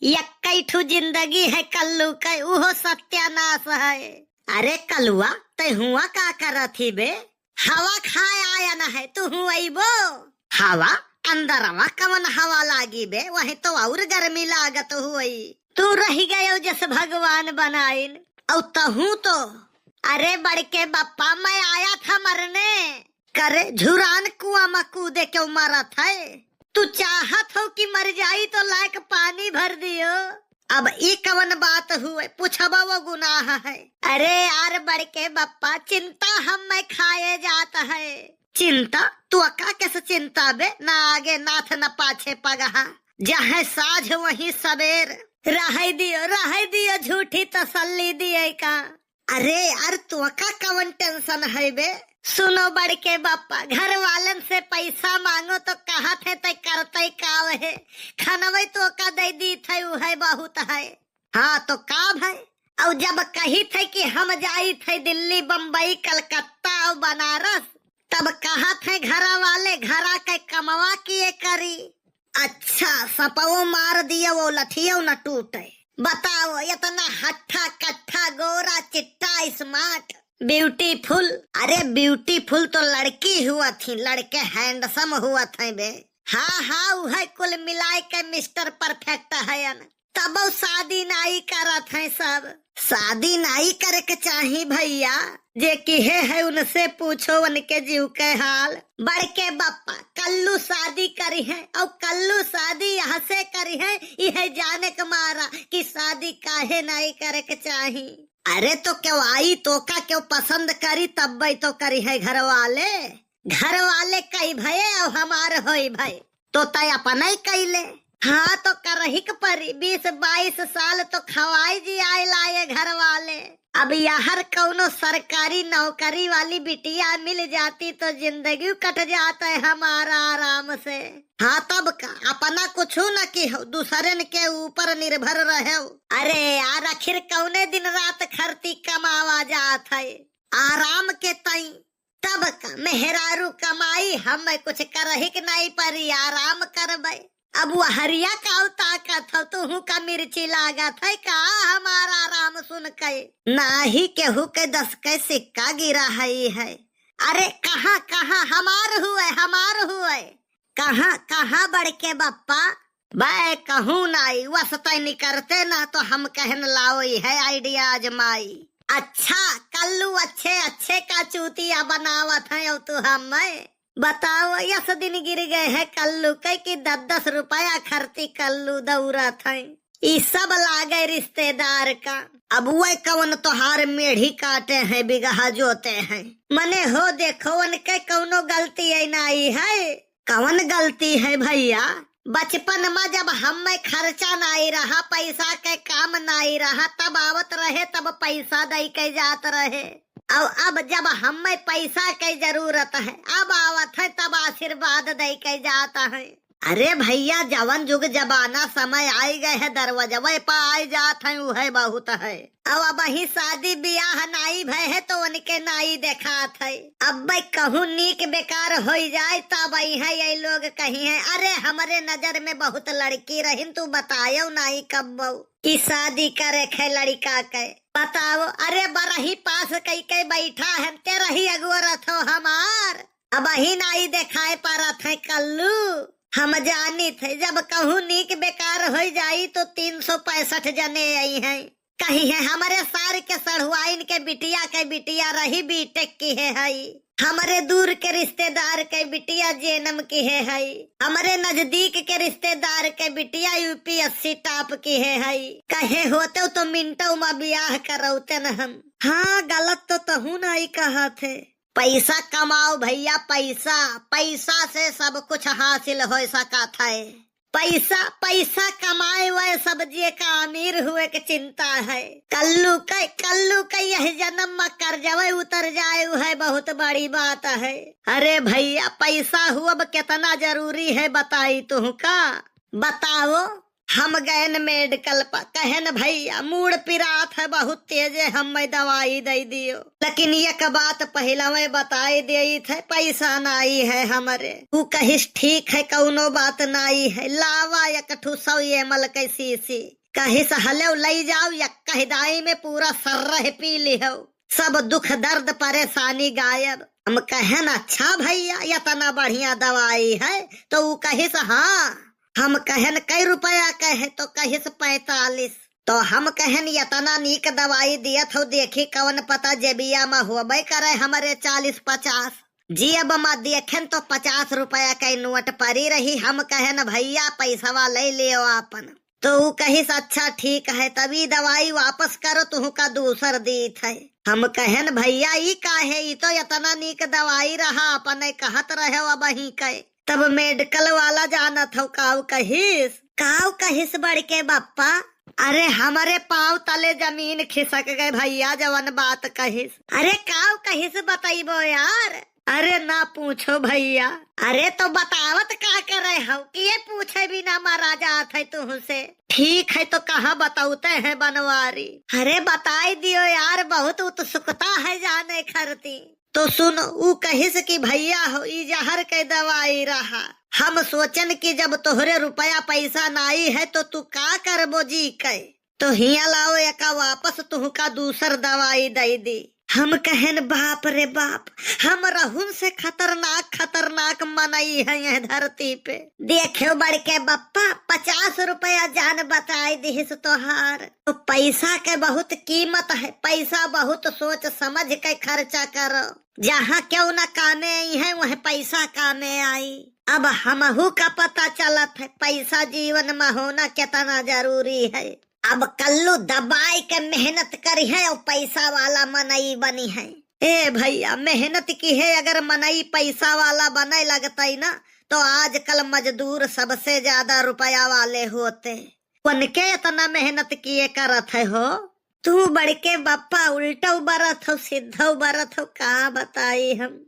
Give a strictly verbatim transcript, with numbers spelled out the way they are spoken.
यक्कै ठू जिंदगी है कल्लू कै, उहो सत्यानाश है। अरे कलुआ, तै हुआ का करत ही बे? हवा खाए आयन है, तू हुआ अइबो? हवा? अंदरवा कवन हवा लागी बे? वहीं तो और गर्मी लागत हुई। तू रहि गयो जस भगवान बनाइन, औ तहूँ तो। अरे बड़के बप्पा, मैं आया था मरने। करे झुरान कुआँ मा कूदे क्यों मरत है? तू चाहत हो कि मर जाई तो लायक पानी भर दियो। अब ई कवन बात हुए, पूछबा वो गुनाह है। अरे यार बड़के बप्पा, चिंता हम मैं खाए जात है। चिंता? तू अका कैसे चिंता बे? ना आगे नाथ न पाछे पगहा, जहाँ साझ वहीं सबेर। रहै दियो, रहै दियो, झूठी तसल्ली दिए का। अरे यार, तोका कवन tension है बे? सुनो बड़के बप्पा, घर वालन से पैसा मांगो तो कहत है तै करतै काव है? खनवै तोका दै दीत है, उहै बहुत है। हाँ तो का भै? औ जब कहित है कि हम जाइत है दिल्ली, बम्बई, कलकत्ता औ बनारस, तब कहत है घरा वाले, घरा के कमवा किए करी। अच्छा, सपवो मार दियो, वो लठियो न टूटे। बताओ, इतना हट्ठा कट्ठा, गोरा चिट्टा, smart, beautiful। अरे beautiful तो लड़की हुआ थी, लड़के handsome हुआ थे बे। हाँ हाँ, उहै कुल मिलाए के Mister Perfect है न। तबो शादी नाई करत हैं सब। शादी नाई करे के चाही भैया, जे किहे है उनसे पूछो उनके जीव के हाल। बड़के बप्पा, कल्लू शादी करिहैं, औ कल्लू शादी यहसे करिहैं, इहै जाने के मारा कि शादी काहे नाई करे के चाही। अरे तो केव आई, तोका केव पसंद करी तब्बै तो करिहैं घर वाले। घर वाले कई भये औ हमार होई भये, तो तै अपनै कइले। हाँ, तो करहिक परी, बीस बाईस साल तो खवाई जियाए लाए घर वाले। अब याहर कौनो सरकारी नौकरी वाली बिटिया मिल जाती तो जिंदगी कट जाता है हमारा आराम से। हाँ, तब का, अपना कुछ न किहो, दूसरन के ऊपर निर्भर रहो। अरे यार, आखिर कौने दिन रात खरती कमावा जात है आराम के तई। तब का मेहरारू कमाई, हम्मै कुछ करहिक नाई परी, आराम करबै। अब वहरिया का ताकत हो, तुहू का मिर्ची लागत है का हमार आराम सुन के? नाहीं केहू के दस के सिक्का गिरा है, है। अरे कहाँ, कहाँ हमार हुए, हमार हुए? कहाँ, कहाँ बड़के बप्पा? बे कहूँ नाई, वसतै निकरते ना तो हम कहन लाओ, इहै idea आजमाई। अच्छा, कल्लू अच्छे, अच्छे का चूतिया बनावत हैं औ तू हम्मै। बताओ, यस दिन गिर गए हैं कल्लू के कि दस दस रुपया खरती कल्लू दौड़त हैं। ई सब लागे रिश्तेदार का। अब वै कवन तोहार मेढ़ी काटे हैं, बिगहा जोते हैं? मने हो देखो, उनके कौनो गलती है नाई है। कवन गलती है भैया? बचपन मा जब हम्मै खर्चा नाई रहा, पैसा के काम नाई रहा, तब आवत रहे, तब पैसा दई के जात रहे। औ अब जब हम्मै पैसा के जरूरत है, अब आवत है, तब आशीर्वाद दई के जात है। अरे भैया, जवन जुग जमाना समय आई गए है, दरवाजवे पा आई जात है, उहै बहुत है। अब अबहीं शादी बियाह नाई भय है तो उनके नाई देखात है। अब भाई कहूँ नीक बेकार होई जाए तब अइहैं ये लोग कहिहैं, "अरे हमरे नजर में बहुत लड़की रहिन, तू बतायो नाई कब्बो कि शादी करे खे लड़िका के।" बताओ, अरे बरही पास कई के बैठा है, ते रही अगुआ रथो हमार। अबहीं नाई देखाए पारत है कल्लू। हम जानित है जब कहूँ नीक बेकार होई जाई तो तीन सौ पैंसठ जने अइहैं। कहिहैं, "हमरे सार के सढ़ुआइन के बिटिया के बिटिया रही बीटेक किहे हई, हमरे दूर के रिश्तेदार के बिटिया जेनम किहे हई, हमरे नजदीक के रिश्तेदार के बिटिया यूपीएससी टॉप किहे हई।" कहे होते तो मिनटों मा बियाह करौते न हम। हाँ, गलत तो तहूँ नाई कहत है। पैसा कमाओ भैया, पैसा, पैसा से सब कुछ हासिल होइ सकत है। पैसा, पैसा कमाए वै सब जे का अमीर हुए के चिंता है। कल्लू के, कल्लू के यह जन्म मा कर्जवै उतर जाए, उहै बहुत बड़ी बात है। अरे भैया, पैसा हुआ अब कितना जरूरी है, बताई तुहका? बताओ, हम गएन मेडिकल पर, कहेन, "भइया, मूड़ पिरात है बहुत तेजे, हम्मे दवाई दइ दियो।" लेकिन एक बात पहिलवे बताइ देइत है, पैसा नाई है हमरे। ऊ कहिस, "ठीक है, कउनो बात नाई है, लावा एक ठू सौ एम एल के शीशी।" कहिस, "हलेउ, लइ जाउ, एक्कहि दाई में पूरा सर्रह पी लिहेउ, सब दुख दर्द परेशानी गायब।" हम कहेन, "अच्छा भइया, एतना बढ़िया दवाई है?" तो ऊ कहिस, "हाँ।" हम कहेन, "कइ रुपया के है?" तो कहिस, "पैंतालीस।" तो हम कहेन, "एतना नीक दवाई दियत हउ, देखी कउन पता जेबिया मा होबइ करइ हमरे चालीस पचास।" जेब मा देखेन तो पचास रुपया के नोट परी रही। हम कहेन, "भइया, पैसवा लइ लेउ आपन।" तो ऊ कहिस, "अच्छा ठीक है, तब ई दवाई वापस करो, तुहूँ का दूसर दीत है।" हम कहेन, "भइया, ई काहे? ई तो एतना नीक दवाई रहा, अपने कहत रहेउ अबहीं के।" तब मेडिकल वाला जानत हउ काउ कहिस? काउ कहिस बड़के बप्पा? अरे, हमरे पाँव तले जमीन खिसक गए भइया, जवन बात कहिस। अरे, काउ कहिस, बतइबो यार? अरे ना पूछो भइया। अरे तो बतावत का करे हउ कि ये पूछे बिना मरा जात है तुहसे। ठीक है तो कहाँ बतउते हैं बनवारी? अरे बताइ दियो यार, बहुत उत्सुकता है जाने खरती। तो सुन, ऊ कहिस कि भइया हो, ई जहर के दवाई रहा। हम सोचन कि जब तोहरे रुपया पैसा नाई है तो तू का करबो जी के? तो हियाँ लाओ एका वापस, तुहका दूसर दवाई दइ दी। हम कहेन, बाप रे बाप, हमरहुन से खतरनाक, खतरनाक मनई है यह धरती पे। देखेउ बड़के बप्पा, पचास रुपया जान बचाइ दिहिस तोहार। तो पैसा के बहुत कीमत है, पैसा बहुत सोच समझ के खर्चा करो। जहाँ केउ ना कामे आई है, वह पैसा कामे आई। अब हमहू का पता चलत है, पैसा जीवन में होना केतना जरूरी है। अब कल्लू दबाइ के मेहनत करिहैं अउर पैसा वाला मनई बनिहैं। ए भइया, मेहनत किहे अगर मनई पैसा वाला बने लगतै ना, तो आजकल मजदूर सबसे ज्यादा रुपया वाले होते। उनके एतना मेहनत किहे करत है हो? तू बड़के बप्पा उल्टउ बरत हो, सिद्धउ बरत हो, का बताई हम।